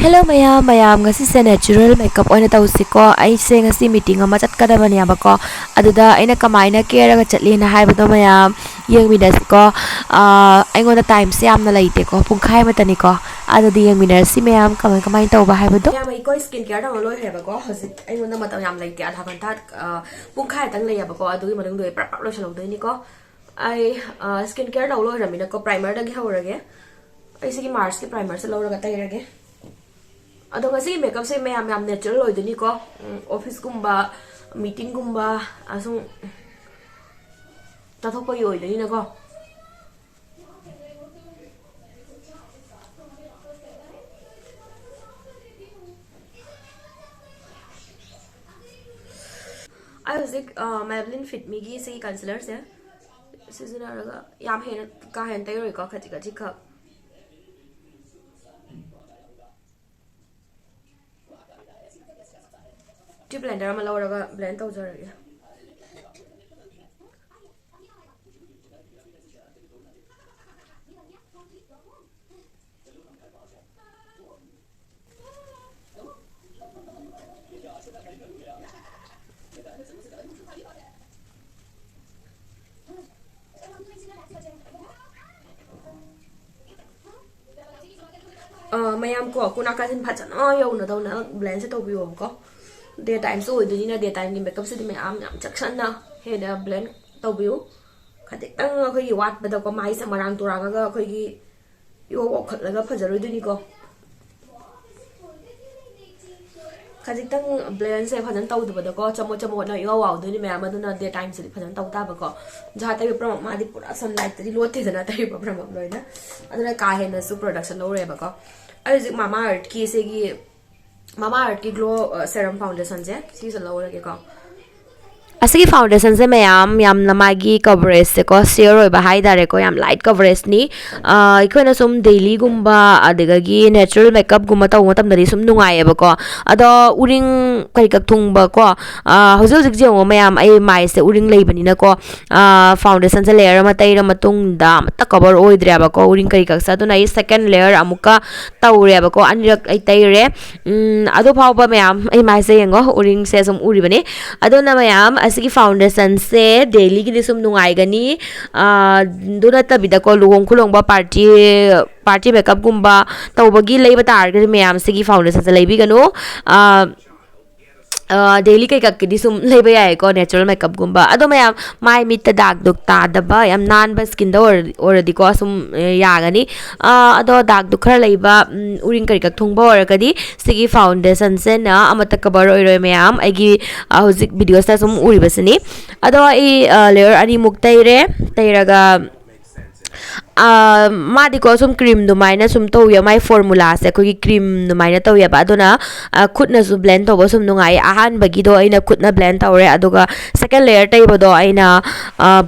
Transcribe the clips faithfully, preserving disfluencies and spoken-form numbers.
Hello ꯃꯌꯥꯝ, ꯃꯌꯥꯝ ꯉꯁꯤꯁꯦ natural makeup ꯑꯣꯏꯅ ꯇꯧꯁꯤꯀꯣ꯫ ꯑꯩꯁꯦ ꯉꯁꯤ meeting ꯑꯃ ꯆꯠꯀꯗꯕꯅꯦꯕꯀꯣ, ꯑꯗꯨꯗ ꯑꯩꯅ ꯀꯃꯥꯏꯅ ꯀꯦꯔꯒ ꯆꯠꯂꯤꯅ ꯍꯥꯏꯕꯗꯣ ꯃꯌꯥꯝ ꯌꯦꯡꯃꯤꯟꯅꯁꯤꯀꯣ꯫ ꯑꯥ, ꯑꯩꯉꯣꯟꯗ timeꯁꯦ ꯌꯥꯝꯅ ꯂꯩꯇꯦꯀꯣ, ꯄꯨꯡꯈꯥꯏ ꯑꯃꯇꯅꯤꯀꯣ꯫ ꯑꯗꯨꯗꯤ ꯌꯦꯡꯃꯤꯟꯅꯔꯁꯤ ꯃꯌꯥꯝ ꯀꯃꯥꯏ ꯀꯃꯥꯏꯅ ꯇꯧꯕ ꯍꯥꯏꯕꯗꯣ꯫ ꯃꯌꯥꯝ, ꯑꯩꯈꯣꯏ skin care ꯇꯧꯕ ꯂꯣꯏꯈ꯭ꯔꯦꯕꯀꯣ꯫ ꯍꯧꯖꯤꯛ ꯑꯩꯉꯣꯟꯗ ꯃꯇꯝ ꯌꯥꯝ ꯂꯩꯇꯦ, ꯑꯙꯥ ꯘꯟꯇꯥ, ꯑꯥ, ꯄꯨꯡꯈꯥꯏꯇꯪ ꯂꯩꯌꯦꯕꯀꯣ꯫ ꯑꯗꯨꯒꯤ ꯃꯅꯨꯡꯗ ꯑꯩ ꯄ꯭ꯔꯞ ꯄ꯭ꯔꯞ ꯂꯣꯏꯁꯤꯜꯍꯧꯗꯣꯏꯅꯤꯀꯣ꯫ ꯑꯩ, ꯑꯥ, skin care ꯇꯧ ꯂꯣꯏꯔꯕꯅꯤꯅꯀꯣ, primerꯗꯒꯤ ꯍꯧꯔꯒꯦ꯫ ꯑꯩ ꯁꯤꯒꯤ Marsꯀꯤ primerꯁꯦ ꯂꯧꯔꯒ ꯇꯩꯔꯒꯦ꯫ ꯑꯗꯣ ꯉꯁꯤꯒꯤ makeupꯁꯦ ꯃꯌꯥꯝ ꯌꯥꯝ natural ꯑꯣꯏꯗꯣꯏꯅꯤꯀꯣ꯫ ꯎꯝ, officeꯀꯨꯝꯕ, meetingꯒꯨꯝꯕ, ꯑꯁꯨꯝ ꯆꯠꯊꯣꯛꯄꯒꯤ ꯑꯣꯏꯗꯣꯏꯅꯤꯅꯀꯣ꯫ ꯑꯩ ꯍꯧꯖꯤꯛ, ꯑ, Maybelline Fit Meꯒꯤ ꯁꯤꯒꯤ concealerꯁꯦ ꯁꯤꯖꯤꯟꯅꯔꯒ, ꯌꯥꯝ ꯍꯦꯟꯅ ꯀꯥ ꯍꯦꯟꯅ ꯇꯩꯔꯣꯏꯀꯣ, ꯈꯖꯤꯛ ꯈꯖꯤꯛ ꯈꯛ꯫ Beauty blender ꯑꯃ ꯂꯧꯔꯒ blend ꯇꯧꯖꯔꯒꯦ꯫ ꯑ, ꯃꯌꯥꯝ ꯀꯣ, ꯀꯣꯟꯅꯥ ꯀꯥꯆꯤꯟ ꯐꯖꯅ ꯌꯧꯅꯗꯧꯅ blendꯁꯦ ꯇꯧꯕꯤꯌꯣꯕꯀꯣ꯫ Day timeꯁꯨ ꯑꯣꯏꯗꯣꯏꯅꯤꯅ, day timeꯒꯤ makeupꯁꯤꯗꯤ ꯃꯌꯥꯝ ꯌꯥꯝ ꯆꯦꯛꯁꯟꯅ ꯍꯦꯟꯅ blend ꯇꯧꯕꯤꯌꯨ꯫ ꯈꯖꯤꯛꯇꯪ ꯑꯩꯈꯣꯏꯒꯤ ꯋꯥꯠꯄꯗꯀꯣ, ꯃꯥꯏꯁꯦ ꯃꯔꯥꯡ ꯇꯨꯔꯥꯡꯉꯒ ꯑꯩꯈꯣꯏꯒꯤ ꯏꯋꯥꯎ ꯋꯥꯎꯈꯠꯂꯒ ꯐꯖꯔꯣꯏꯗꯣꯏꯅꯤꯀꯣ꯫ ꯈꯖꯤꯛꯇꯪ blendꯁꯦ ꯐꯖꯅ ꯇꯧꯗꯕꯗꯀꯣ, ꯆꯃꯣꯠ ꯆꯃꯣꯠꯅ ꯏꯋꯥꯎ ꯋꯥꯎꯗꯣꯏꯅꯤ ꯃꯌꯥꯝ꯫ ꯑꯗꯨꯅ day timeꯁꯤꯗꯤ ꯐꯖꯅ ꯇꯧ ꯇꯥꯕꯀꯣ꯫ ꯖꯍꯥ ꯇꯩꯕ ꯄꯨꯝꯅꯃꯛ ꯃꯥꯗꯤ ꯄꯨꯔꯥ sunlightꯇꯗꯤ ꯂꯣꯠꯇꯦꯗꯅ, ꯇꯩꯕ ꯄꯨꯝꯅꯃꯛ ꯂꯣꯏꯅ꯫ ꯑꯗꯨꯅ ꯀꯥ ꯍꯦꯟꯅꯁꯨ production ꯂꯧꯔꯦꯕꯀꯣ꯫ ꯑꯩ ꯍꯧꯖꯤꯛ Mama Earthꯀꯤ ꯁꯤꯒꯤ Mama Earthꯀꯤ Glow, ꯑ, Serum Foundationꯁꯦ ꯁꯤꯁꯦ ꯂꯧꯔꯒꯦꯀꯣ꯫ ꯑꯁꯤꯒꯤ ꯐꯥꯎꯟꯗꯦꯁꯟꯁꯦ ꯃꯌꯥꯝ ꯌꯥꯝꯅ ꯃꯥꯒꯤ ꯀꯣ ꯁꯤꯌꯔ ꯑꯣꯏꯕ ꯍꯥꯏ ꯇꯥꯔꯦꯀꯣ, ꯌꯥꯝ ꯂꯥꯏꯠ ꯀꯣ ꯅꯤ꯫ ꯑꯩꯈꯣꯏꯅ ꯁꯨꯝ ꯗꯦꯂꯤꯒꯨꯝꯕ ꯑꯗꯒꯤ ꯅꯦꯆꯔꯦꯜ ꯃꯦꯀꯞꯀꯨꯝꯕ ꯇꯧꯕ ꯃꯇꯝꯗꯗꯤ ꯁꯨꯝ ꯅꯨꯡꯉꯥꯏꯌꯦꯕꯀꯣ꯫ ꯑꯗꯣ ꯎꯔꯤꯡ ꯀꯩꯀꯛ ꯊꯨꯡꯕꯀꯣ, ꯍꯧꯖꯤꯛ ꯍꯧꯖꯤꯛ ꯌꯦꯡꯉꯣ ꯃꯌꯥꯝ, ꯑꯩ ꯃꯥꯏꯁꯦ ꯎꯔꯤꯡ ꯂꯩꯕꯅꯤꯅꯀꯣ, ꯐꯥꯎꯟꯗꯦꯁꯟꯁꯦ ꯂꯦꯌꯔ ꯑꯃ ꯇꯩꯔ ꯃꯇꯨꯡꯗ ꯑꯃꯠꯇ ꯀꯣ ꯑꯣꯏꯗ꯭ꯔꯦꯕꯀꯣ ꯎꯔꯤꯡ ꯀꯩꯀꯛꯁꯦ꯫ ꯑꯗꯨꯅ ꯑꯩ ꯁꯦꯀꯦꯟ ꯂꯦꯌꯔ ꯑꯃꯨꯛꯀ ꯇꯧꯔꯦꯕꯀꯣ, ꯑꯅꯤꯔꯛ ꯑꯩ ꯇꯩꯔꯦ꯫ ꯎꯝ, ꯑꯗꯨ ꯐꯥꯎꯕ ꯃꯌꯥꯝ ꯑꯩ ꯃꯥꯏꯁꯦ ꯌꯦꯡꯉꯣ, ꯎꯔꯤꯡꯁꯦ ꯁꯨꯝ ꯎꯔꯤꯕꯅꯤ꯫ ꯑꯗꯨꯅ ꯃꯌꯥꯝ, ꯑꯁꯤꯒꯤ ꯐꯥꯎꯟꯗꯦꯁꯟꯁꯦ ꯗꯦꯂꯤꯒꯤꯗꯤ ꯁꯨꯝ ꯅꯨꯡꯉꯥꯏꯒꯅꯤ꯫ ꯑꯗꯨ ꯅꯠꯇꯕꯤꯗꯀꯣ, ꯂꯨꯍꯣꯡ ꯈꯨꯂꯣꯡꯕ ꯄꯥꯔꯇꯤ, ꯄꯥꯔꯇꯤ ꯃꯦꯀꯞꯀꯨꯝꯕ ꯇꯧꯕꯒꯤ ꯂꯩꯕ ꯇꯥꯔꯒꯗꯤ ꯃꯌꯥꯝ, ꯁꯤꯒꯤ ꯐꯥꯎꯟꯗꯦꯁꯟꯁꯦ ꯂꯩꯕꯤꯒꯅꯨ꯫ ꯗꯦꯂꯤ ꯀꯩꯀꯛꯀꯤꯗꯤ ꯁꯨꯝ ꯂꯩꯕ ꯌꯥꯏꯀꯣ, ꯅꯦꯆꯔꯦꯜ ꯃꯦꯀꯞꯀꯨꯝꯕ꯫ ꯑꯗꯣ ꯃꯌꯥꯝ, ꯃꯥꯏ ꯃꯤꯠꯇ ꯗꯥꯛ ꯗꯨꯛ ꯇꯥꯗꯕ, ꯌꯥꯝ ꯅꯥꯟꯕ ꯁ꯭ꯀꯤꯟꯗ ꯑꯣꯏꯔꯗꯤꯀꯣ, ꯁꯨꯝ ꯌꯥꯒꯅꯤ꯫ ꯑꯗꯣ ꯗꯥꯛ ꯗꯨꯛ ꯈꯔ ꯂꯩꯕ, ꯎꯔꯤꯡ ꯀꯩꯀꯛ ꯊꯨꯡꯕ ꯑꯣꯏꯔꯒꯗꯤ ꯁꯤꯒꯤ ꯐꯥꯎꯟꯗꯦꯁꯟꯁꯤꯅ ꯑꯃꯠꯇ ꯀꯣ ꯑꯣꯏꯔꯣꯏ ꯃꯌꯥꯝ꯫ ꯑꯩꯒꯤ ꯍꯧꯖꯤꯛ ꯚꯤꯗꯤꯑꯣꯁꯤꯗ ꯁꯨꯝ ꯎꯔꯤꯕꯁꯤꯅꯤ꯫ ꯑꯗꯣ ꯑꯩ ꯂꯦꯌꯔ ꯑꯅꯤꯃꯨꯛ ꯇꯩꯔꯦ꯫ ꯇꯩꯔꯒ ꯃꯥꯗꯤꯀꯣ ꯁꯨꯝ ꯀ꯭ꯔꯤꯝ ꯑꯗꯨꯃꯥꯏꯅ ꯁꯨꯝ ꯇꯧꯋꯦꯕ, ꯃꯥꯏ ꯐꯣꯔꯃꯨꯂꯥꯁꯦ ꯑꯩꯈꯣꯏꯒꯤ ꯀ꯭ꯔꯤꯝ ꯑꯗꯨꯃꯥꯏꯅ ꯇꯧꯋꯦꯕ꯫ ꯑꯗꯨꯅ ꯈꯨꯠꯅꯁꯨ ꯕ꯭ꯂꯦꯟ ꯇꯧꯕ ꯁꯨꯝ ꯅꯨꯡꯉꯥꯏ꯫ ꯑꯍꯥꯟꯕꯒꯤꯗꯣ ꯑꯩꯅ ꯈꯨꯠꯅ ꯕ꯭ꯂꯦꯟ ꯇꯧꯔꯦ, ꯑꯗꯨꯒ ꯁꯦꯀꯦꯟ ꯂꯦꯌꯔ ꯇꯩꯕꯗꯣ ꯑꯩꯅ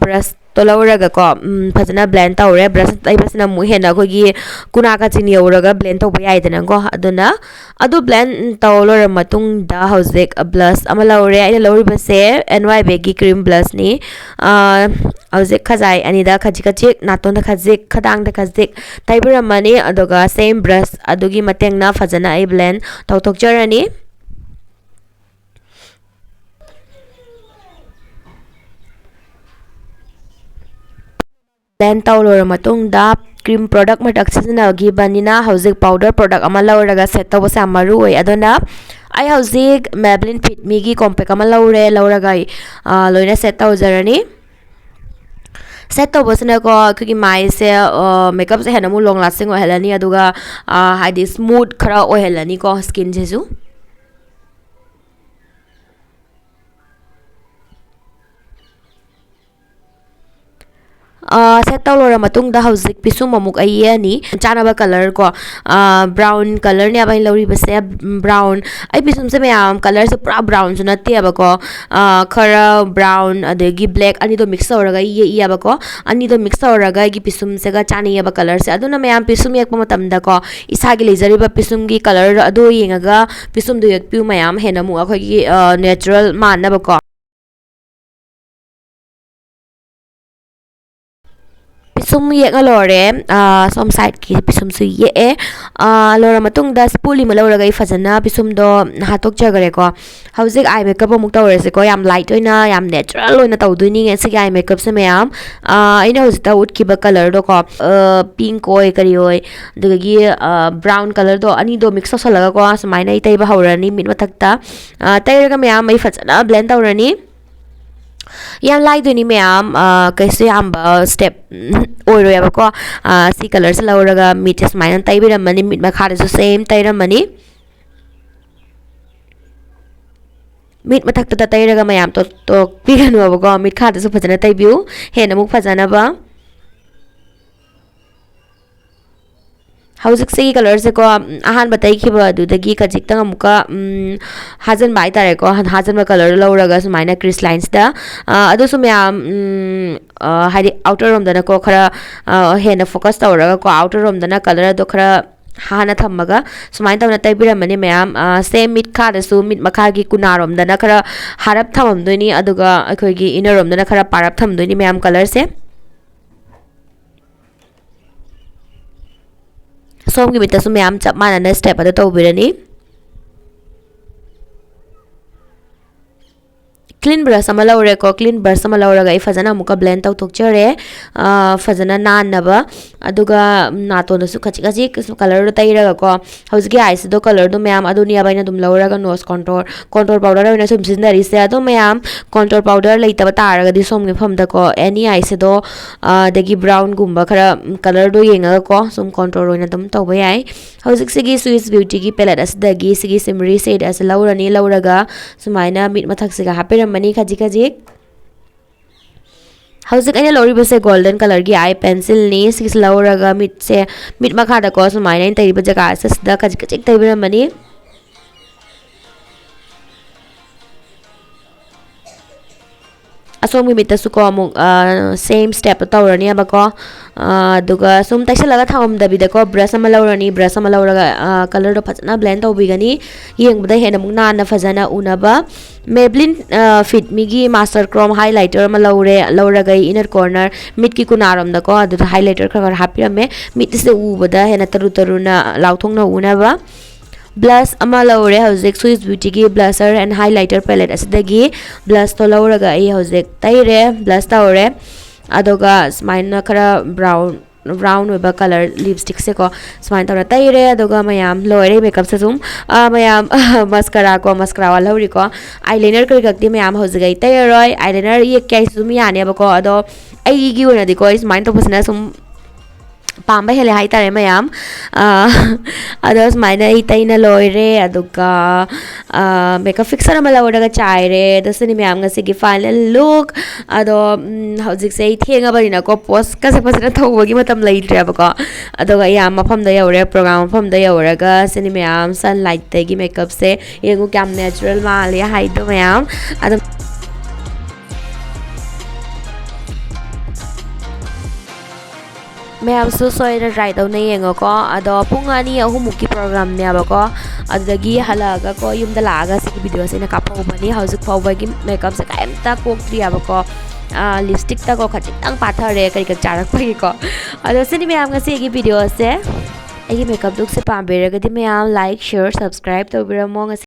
ꯕ꯭ꯔꯁꯇꯣ ꯂꯧꯔꯒꯀꯣ, ꯐꯖꯅ ꯕ꯭ꯂꯦꯟ ꯇꯧꯔꯦ꯫ ꯕ꯭ꯔꯁ ꯇꯩꯕꯁꯤꯅ ꯑꯃꯨꯛ ꯍꯦꯟꯅ ꯑꯩꯈꯣꯏꯒꯤ ꯈꯨꯅꯥ ꯀꯥꯆꯤꯟ ꯌꯧꯔꯒ ꯕ꯭ꯂꯦꯟ ꯇꯧꯕ ꯌꯥꯏꯗꯅꯀꯣ꯫ ꯑꯗꯨꯅ ꯑꯗꯨ ꯕ꯭ꯂꯦꯟ ꯇꯧ ꯂꯣꯏꯔ ꯃꯇꯨꯡꯗ ꯍꯧꯖꯤꯛ ꯕ꯭ꯂꯁ ꯑꯃ ꯂꯧꯔꯦ꯫ ꯑꯩꯅ ꯂꯧꯔꯤꯕꯁꯦ ꯑꯦꯟ ꯋꯥꯏ ꯕꯦꯒꯤ ꯀ꯭ꯔꯤꯝ ꯕ꯭ꯂꯁꯅꯤ꯫ ꯍꯧꯖꯤꯛ ꯈꯖꯥꯏ ꯑꯅꯤꯗ ꯈꯖꯤꯛ ꯈꯖꯤꯛ, ꯅꯥꯇꯣꯟꯗ ꯈꯖꯤꯛ, ꯈꯗꯥꯡꯗ ꯈꯖꯤꯛ ꯇꯩꯕꯤꯔꯝꯃꯅꯤ꯫ ꯑꯗꯨꯒ ꯁꯦꯝ ꯕ꯭ꯔꯁ ꯑꯗꯨꯒꯤ ꯃꯇꯦꯡꯅ ꯐꯖꯅ ꯑꯩ ꯕ꯭ꯂꯦꯟ ꯇꯧꯊꯣꯛꯆꯔꯅꯤ꯫ ꯕ꯭ꯂꯦꯟ ꯇꯧ ꯂꯣꯏꯔ ꯃꯇꯨꯡꯗ, ꯀ꯭ꯔꯤꯝ ꯄ꯭ꯔꯣꯗꯛ ꯃꯔꯛ ꯁꯤꯖꯤꯟꯅꯈꯤꯕꯅꯤꯅ ꯍꯧꯖꯤꯛ ꯄꯥꯎꯗꯔ ꯄ꯭ꯔꯣꯗꯛ ꯑꯃ ꯂꯧꯔꯒ ꯁꯦꯠ ꯇꯧꯕꯁꯦ ꯌꯥꯝ ꯃꯔꯨ ꯑꯣꯏ꯫ ꯑꯗꯨꯅ ꯑꯩ ꯍꯧꯖꯤꯛ Maybelline Fit Meꯒꯤ ꯀꯣꯝꯄꯦꯛ ꯑꯃ ꯂꯧꯔꯦ, ꯂꯧꯔꯒ ꯑꯩ ꯂꯣꯏꯅ ꯁꯦꯠ ꯇꯧꯖꯔꯅꯤ꯫ ꯁꯦꯠ ꯇꯧꯕꯁꯤꯅꯀꯣ ꯑꯩꯈꯣꯏꯒꯤ ꯃꯥꯏꯁꯦ, ꯃꯦꯀꯞꯁꯦ ꯍꯦꯟꯅ ꯑꯃꯨꯛ ꯂꯣꯡ ꯂꯥꯁꯇꯤꯡ ꯑꯣꯏꯍꯜꯂꯅꯤ, ꯑꯗꯨꯒ ꯍꯥꯏꯗꯤ ꯁ꯭ꯃꯨꯠ ꯈꯔ ꯑꯣꯏꯍꯜꯂꯅꯤꯀꯣ ꯁ꯭ꯀꯤꯟꯁꯤꯁꯨ꯫ ꯁꯦꯠ ꯇꯧ ꯂꯣꯏꯔ ꯃꯇꯨꯡꯗ ꯍꯧꯖꯤꯛ ꯄꯤꯁꯨꯝ ꯑꯃꯨꯛ ꯑꯩ ꯌꯦꯛꯑꯅꯤ꯫ ꯆꯥꯅꯕ ꯀꯂꯔ ꯀꯣ, ꯕ꯭ꯔꯥꯎꯟ ꯀꯂꯔꯅꯦꯕ ꯑꯩꯅ ꯂꯧꯔꯤꯕꯁꯦ꯫ ꯕ꯭ꯔꯥꯎꯟ, ꯑꯩ ꯄꯤꯁꯨꯝꯁꯦ ꯃꯌꯥꯝ ꯀꯂꯔꯁꯦ ꯄꯨꯔꯥ ꯕ꯭ꯔꯥꯎꯟꯁꯨ ꯅꯠꯇꯦꯕꯀꯣ꯫ ꯈꯔ ꯕ꯭ꯔꯥꯎꯟ ꯑꯗꯒꯤ ꯕ꯭ꯂꯦꯛ ꯑꯅꯤꯗꯣ ꯃꯤꯛꯁ ꯇꯧꯔꯒ ꯌꯦꯛꯏꯌꯦꯕꯀꯣ꯫ ꯑꯅꯤꯗꯣ ꯃꯤꯛꯁ ꯇꯧꯔꯒ ꯑꯩꯒꯤ ꯄꯤꯁꯨꯝꯁꯦꯒ ꯆꯥꯅꯩꯌꯦꯕ ꯀꯂꯔꯁꯦ꯫ ꯑꯗꯨꯅ ꯃꯌꯥꯝ ꯄꯤꯁꯨꯝ ꯌꯦꯛꯄ ꯃꯇꯝꯗꯀꯣ, ꯏꯁꯥꯒꯤ ꯂꯩꯖꯔꯤꯕ ꯄꯤꯁꯨꯝꯒꯤ ꯀꯂꯔ ꯑꯗꯨ ꯌꯦꯡꯉꯒ ꯄꯤꯁꯨꯝꯗꯣ ꯌꯦꯛꯄꯤꯌꯨ ꯃꯌꯥꯝ, ꯍꯦꯟꯅ ꯑꯃꯨꯛ ꯑꯩꯈꯣꯏꯒꯤ ꯅꯦꯆꯔꯦꯜ ꯃꯥꯟꯅꯕꯀꯣ꯫ ꯄꯤꯁꯨꯝ ꯌꯦꯛꯅ ꯂꯣꯏꯔꯦ꯫ ꯁꯣꯝ ꯁꯥꯏꯠꯀꯤ ꯄꯤꯁꯨꯝꯁꯨ ꯌꯦꯛꯑꯦ꯫ ꯂꯣꯏꯔ ꯃꯇꯨꯡꯗ ꯁ꯭ꯄꯨꯂꯤ ꯑꯃ ꯂꯧꯔꯒ ꯑꯩ ꯐꯖꯅ ꯄꯤꯁꯨꯝꯗꯣ ꯍꯥꯠꯇꯣꯛꯆꯈ꯭ꯔꯦꯀꯣ꯫ ꯍꯧꯖꯤꯛ ꯑꯥꯏ ꯃꯦꯀꯞ ꯑꯃꯨꯛ ꯇꯧꯔꯁꯦꯀꯣ꯫ ꯌꯥꯝ ꯂꯥꯏꯠ ꯑꯣꯏꯅ, ꯌꯥꯝ ꯅꯦꯆꯔꯦꯜ ꯑꯣꯏꯅ ꯇꯧꯗꯣꯏꯅꯤ ꯉꯁꯤꯒꯤ ꯑꯥꯏ ꯃꯦꯀꯞꯁꯦ ꯃꯌꯥꯝ꯫ ꯑꯩꯅ ꯍꯧꯖꯤꯛꯇ ꯎꯠꯈꯤꯕ ꯀꯂꯔꯗꯣꯀꯣ, ꯄꯤꯡꯛ ꯑꯣꯏ ꯀꯔꯤ ꯑꯣꯏ, ꯑꯗꯨꯗꯒꯤ ꯕ꯭ꯔꯥꯎꯟ ꯀꯂꯔꯗꯣ, ꯑꯅꯤꯗꯣ ꯃꯤꯛꯁ ꯇꯧꯁꯜꯂꯒꯀꯣ, ꯁꯨꯃꯥꯏꯅ ꯑꯩ ꯇꯩꯕ ꯍꯧꯔꯅꯤ ꯃꯤꯠ ꯃꯊꯛꯇ꯫ ꯇꯩꯔꯒ ꯃꯌꯥꯝ ꯑꯩ ꯐꯖꯅ ꯕ꯭ꯂꯦꯟ ꯇꯧꯔꯅꯤ꯫ ꯌꯥꯝ ꯂꯥꯏꯗꯣꯏꯅꯤ ꯃꯌꯥꯝ, ꯀꯩꯁꯨ ꯌꯥꯝꯕ ꯁ꯭ꯇꯦꯞ ꯑꯣꯏꯔꯣꯏꯕꯀꯣ꯫ ꯁꯤ ꯀꯂꯔꯁꯦ ꯂꯧꯔꯒ ꯃꯤꯠꯁꯦ ꯁꯨꯃꯥꯏꯅ ꯇꯩꯕꯤꯔꯝꯃꯅꯤ, ꯃꯤꯠ ꯃꯈꯥꯗꯁꯨ ꯁꯦꯝ ꯇꯩꯔꯝꯃꯅꯤ꯫ ꯃꯤꯠ ꯃꯊꯛꯇꯗ ꯇꯩꯔꯒ ꯃꯌꯥꯝ ꯇꯣꯛꯄꯤꯒꯅꯨꯕꯀꯣ, ꯃꯤꯠ ꯈꯥꯗꯁꯨ ꯐꯖꯅ ꯇꯩꯕꯤꯌꯨ, ꯍꯦꯟꯅ ꯑꯃꯨꯛ ꯐꯖꯅꯕ꯫ ꯍꯧꯖꯤꯛꯁꯤꯒꯤ ꯀꯂꯔꯁꯦꯀꯣ, ꯑꯍꯥꯟꯕ ꯇꯩꯈꯤꯕ ꯑꯗꯨꯗꯒꯤ ꯈꯖꯤꯛꯇꯪ ꯑꯃꯨꯛꯀ ꯍꯥꯖꯟꯕ ꯍꯥꯏꯇꯥꯔꯦꯀꯣ꯫ ꯍꯥꯖꯟꯕ ꯀꯂꯔ ꯂꯧꯔꯒ ꯁꯨꯃꯥꯏꯅ ꯀ꯭ꯔꯤꯁ ꯂꯥꯏꯟꯁꯤꯗ, ꯑꯗꯨꯁꯨ ꯃꯌꯥꯝ ꯍꯥꯏꯗꯤ ꯑꯥꯎꯇꯔ ꯔꯣꯝꯗꯅꯀꯣ ꯈꯔ ꯍꯦꯟꯅ ꯐꯣꯀꯁ ꯇꯧꯔꯒꯀꯣ, ꯑꯥꯎꯇꯔ ꯔꯣꯝꯗꯅ ꯀꯂꯔ ꯑꯗꯣ ꯈꯔ ꯍꯥꯟꯅ ꯊꯝꯃꯒ ꯁꯨꯃꯥꯏꯅ ꯇꯧꯅ ꯇꯩꯕꯤꯔꯝꯃꯅꯤ ꯃꯌꯥꯝ꯫ ꯁꯦꯝ ꯃꯤꯠ ꯈꯥꯗꯁꯨ, ꯃꯤꯠ ꯃꯈꯥꯒꯤ ꯀꯨꯅꯥꯔꯣꯝꯗꯅ ꯈꯔ ꯍꯥꯔꯞ ꯊꯝꯃꯝꯗꯣꯏꯅꯤ, ꯑꯗꯨꯒ ꯑꯩꯈꯣꯏꯒꯤ ꯏꯟꯅꯔ ꯔꯣꯝꯗꯅ ꯈꯔ ꯄꯥꯔꯞ ꯊꯝꯗꯣꯏꯅꯤ ꯃꯌꯥꯝ ꯀꯂꯔꯁꯦ꯫ ꯁꯣꯝꯒꯤ ꯃꯤꯠꯇꯁꯨ ꯃꯌꯥꯝ ꯆꯞ ꯃꯥꯟꯅꯅ ꯁ꯭ꯇꯦꯞ ꯑꯗꯨ ꯇꯧꯕꯤꯔꯅꯤ꯫ ꯀ꯭ꯂꯤꯟ ꯕ꯭ꯔꯁ ꯑꯃ ꯂꯧꯔꯦꯀꯣ꯫ ꯀ꯭ꯂꯤꯟ ꯕ꯭ꯔꯁ ꯑꯃ ꯂꯧꯔꯒ ꯑꯩ ꯐꯖꯅ ꯑꯃꯨꯛꯀ ꯕ꯭ꯂꯦꯟ ꯇꯧꯊꯣꯛꯆꯔꯦ꯫ ꯐꯖꯅ ꯅꯥꯟꯅꯕ, ꯑꯗꯨꯒ ꯅꯥꯇꯣꯟꯗꯁꯨ ꯈꯖꯤꯛ ꯈꯖꯤꯛ ꯀꯂꯔꯗꯣ ꯇꯩꯔꯒꯀꯣ꯫ ꯍꯧꯖꯤꯛꯀꯤ ꯑꯥꯏꯁꯦꯗꯣ ꯀꯂꯔꯗꯣ ꯃꯌꯥꯝ ꯑꯗꯨꯅꯦꯕ ꯑꯩꯅ ꯑꯗꯨꯝ ꯂꯧꯔꯒ ꯅꯣꯁ ꯀꯣꯟꯇꯣꯔ, ꯀꯣꯟꯇꯣꯔ ꯄꯥꯎꯗꯔ ꯑꯣꯏꯅ ꯁꯨꯝ ꯁꯤꯖꯤꯟꯅꯔꯤꯁꯦ꯫ ꯑꯗꯣ ꯃꯌꯥꯝ ꯀꯣꯟꯇꯣꯔ ꯄꯥꯎꯗꯔ ꯂꯩꯇꯕ ꯇꯥꯔꯒꯗꯤ ꯁꯣꯝꯒꯤ ꯃꯐꯝꯗꯀꯣ, ꯑꯦꯅꯤ ꯑꯥꯏꯁꯦꯗꯣ, ꯑꯗꯒꯤ ꯕ꯭ꯔꯥꯎꯟꯒꯨꯝꯕ ꯈꯔ ꯀꯂꯔꯗꯣ ꯌꯦꯡꯉꯒꯀꯣ, ꯁꯨꯝ ꯀꯣꯟꯇꯣꯔ ꯑꯣꯏꯅ ꯑꯗꯨꯝ ꯇꯧꯕ ꯌꯥꯏ꯫ ꯍꯧꯖꯤꯛꯁꯤꯒꯤ ꯁ꯭ꯋꯤꯁ ꯕ꯭ꯌꯨꯇꯤꯒꯤ ꯄꯦꯂꯦꯠ ꯑꯁꯤꯗꯒꯤ ꯁꯤꯒꯤ ꯁꯤꯃꯔꯤ ꯁꯦꯠ ꯑꯁꯤ ꯂꯧꯔꯅꯤ꯫ ꯂꯧꯔꯒ ꯁꯨꯃꯥꯏꯅ ꯃꯤꯠ ꯃꯊꯛꯁꯤꯒ ꯍꯥꯞꯄꯤꯔꯝꯃꯅꯤ ꯈꯖꯤꯛ ꯈꯖꯤꯛ꯫ ꯍꯧꯖꯤꯛ ꯑꯩꯅ ꯂꯧꯔꯤꯕꯁꯦ ꯒꯣꯜꯗꯟ ꯀꯂꯔꯒꯤ ꯑꯥꯏ ꯄꯦꯟꯁꯤꯜꯅꯤ꯫ ꯁꯤꯒꯤꯁꯦ ꯂꯧꯔꯒ ꯃꯤꯠꯁꯦ, ꯃꯤꯠ ꯃꯈꯥꯗꯀꯣ ꯁꯨꯃꯥꯏꯅ ꯑꯩꯅ ꯇꯩꯔꯤꯕ ꯖꯒꯥꯁꯦ ꯁꯤꯗ ꯈꯖꯤꯛ ꯈꯖꯤꯛ ꯇꯩꯕꯤꯔꯝꯃꯅꯤ꯫ ꯑꯁꯣꯝꯒꯤ ꯃꯤꯠꯇꯁꯨꯀꯣ ꯑꯃꯨꯛ, ꯑ, same step ꯇꯧꯔꯅꯦꯕꯀꯣ꯫ ꯑ, ꯑꯗꯨꯒ ꯁꯨꯝ ꯇꯩꯁꯜꯂꯒ ꯊꯝꯃꯝꯗꯕꯤꯗꯀꯣ, brush ꯑꯃ ꯂꯧꯔꯅꯤ꯫ Brush ꯑꯃ ꯂꯧꯔꯒ, ꯑ, colourꯗꯣ ꯐꯖꯅ blend ꯇꯧꯕꯤꯒꯅꯤ꯫ ꯌꯦꯡꯕꯗ ꯍꯦꯟꯅ ꯑꯃꯨꯛ ꯅꯥꯟꯅ ꯐꯖꯅ ꯎꯅꯕ꯫ Maybelline, ꯑ, Fit Meꯒꯤ Master Chrome highlighter ꯑꯃ ꯂꯧꯔꯦ꯫ ꯂꯧꯔꯒ ꯑꯩ inner corner ꯃꯤꯠꯀꯤ ꯀꯨꯅꯥꯔꯣꯝꯗꯀꯣ, ꯑꯗꯨꯗ highlighter ꯈꯔ ꯈꯔ ꯍꯥꯞꯄꯤꯔꯝꯃꯦ꯫ ꯃꯤꯠꯁꯦ ꯎꯕꯗ ꯍꯦꯟꯅ ꯇꯔꯨ ꯇꯔꯨꯅ ꯂꯥꯎꯊꯣꯛꯅ ꯎꯅꯕ꯫ Blush ꯑꯃ ꯂꯧꯔꯦ꯫ ꯍꯧꯖꯤꯛ Swiss Beautyꯒꯤ blusher and highlighter palette ꯑꯁꯤꯗꯒꯤ blushꯇꯣ ꯂꯧꯔꯒ ꯑꯩ ꯍꯧꯖꯤꯛ ꯇꯩꯔꯦ, blush ꯇꯧꯔꯦ꯫ ꯑꯗꯨꯒ ꯁꯨꯃꯥꯏꯅ ꯈꯔ brown, round ꯑꯣꯏꯕ colour lipstickꯁꯦꯀꯣ ꯁꯨꯃꯥꯏꯅ ꯇꯧꯔ ꯇꯩꯔꯦ꯫ ꯑꯗꯨꯒ ꯃꯌꯥꯝ ꯂꯣꯏꯔꯦ makeupꯁꯦ ꯁꯨꯝ꯫ ꯑꯥ, ꯃꯌꯥꯝ, mascara ꯀꯣ, mascara ꯋꯥꯠꯍꯧꯔꯤꯀꯣ꯫ Eyeliner ꯀꯩꯀꯛꯇꯤ ꯃꯌꯥꯝ ꯍꯧꯖꯤꯛ ꯑꯩ ꯇꯩꯔꯔꯣꯏ꯫ Eyeliner ꯌꯦꯛꯀꯦ ꯍꯥꯏꯁꯤꯁꯨ ꯑꯗꯨꯝ ꯌꯥꯅꯦꯕꯀꯣ꯫ ꯑꯗꯣ ꯑꯩꯒꯤ ꯑꯣꯏꯅꯗꯤꯀꯣ, ꯑꯩ ꯁꯨꯃꯥꯏꯅ ꯇꯧꯕꯁꯤꯅ ꯁꯨꯝ ꯄꯥꯝꯕ ꯍꯦꯜꯂꯦ ꯍꯥꯏꯇꯥꯔꯦ ꯃꯌꯥꯝ꯫ ꯑꯥ, ꯑꯗꯣ ꯁꯨꯃꯥꯏꯅ ꯑꯩ ꯇꯩꯅ ꯂꯣꯏꯔꯦ꯫ ꯑꯗꯨꯒ, ꯑꯥ, makeup fixer ꯑꯃ ꯂꯧꯔꯒ ꯆꯥꯏꯔꯦ꯫ ꯑꯗꯣ ꯁꯤꯅꯤ ꯃꯌꯥꯝ ꯉꯁꯤꯒꯤ final look꯫ ꯑꯗꯣ, ꯎꯝ, ꯍꯧꯖꯤꯛꯁꯦ ꯑꯩ ꯊꯦꯡꯉꯕꯅꯤꯅꯀꯣ, poseꯀꯁꯦ ꯐꯖꯅ ꯇꯧꯕꯒꯤ ꯃꯇꯝ ꯂꯩꯇ꯭ꯔꯦꯕꯀꯣ꯫ ꯑꯗꯨꯒ ꯌꯥꯝ ꯃꯐꯝꯗ ꯌꯧꯔꯦ, program ꯃꯐꯝꯗ ꯌꯧꯔꯒ ꯁꯤꯅꯤ ꯃꯌꯥꯝ sunlightꯇꯒꯤ makeupꯁꯦ ꯌꯦꯡꯉꯨ ꯀꯌꯥꯝ natural ꯃꯥꯜꯂꯦ ꯍꯥꯏꯗꯣ ꯃꯌꯥꯝ꯫ ꯑꯗꯨꯝ ꯃꯌꯥꯝꯁꯨ ꯁꯣꯏꯗꯅ try ꯇꯧꯅ ꯌꯦꯡꯉꯣꯀꯣ꯫ ꯑꯗꯣ ꯄꯨꯡ ꯑꯅꯤ ꯑꯍꯨꯝꯃꯨꯛꯀꯤ programꯅꯦꯕꯀꯣ꯫ ꯑꯗꯨꯗꯒꯤ ꯍꯜꯂꯛꯑꯒꯀꯣ, ꯌꯨꯝꯗ ꯂꯥꯛꯑꯒ ꯁꯤꯒꯤ videoꯁꯦ ꯑꯩꯅ ꯀꯥꯞꯍꯧꯕꯅꯤ꯫ ꯍꯧꯖꯤꯛ ꯐꯥꯎꯕꯒꯤ makeupꯁꯦ ꯀꯩꯝꯇ ꯀꯣꯛꯇ꯭ꯔꯤꯑꯕꯀꯣ꯫ ꯑꯥ, lipstickꯇꯀꯣ ꯈꯖꯤꯛꯇꯪ ꯄꯥꯊꯔꯦ, ꯀꯔꯤ ꯀꯔꯤ ꯆꯥꯔꯛꯄꯒꯤꯀꯣ꯫ ꯑꯗꯣ ꯁꯤꯅꯤ ꯃꯌꯥꯝ ꯉꯁꯤꯒꯤ videoꯁꯦ꯫ ꯑꯩꯒꯤ makeup lookꯁꯦ ꯄꯥꯝꯕꯤꯔꯒꯗꯤ ꯃꯌꯥꯝ like, share, subscribe ꯇꯧꯕꯤꯔꯝꯃꯣ꯫ ꯉꯁꯤ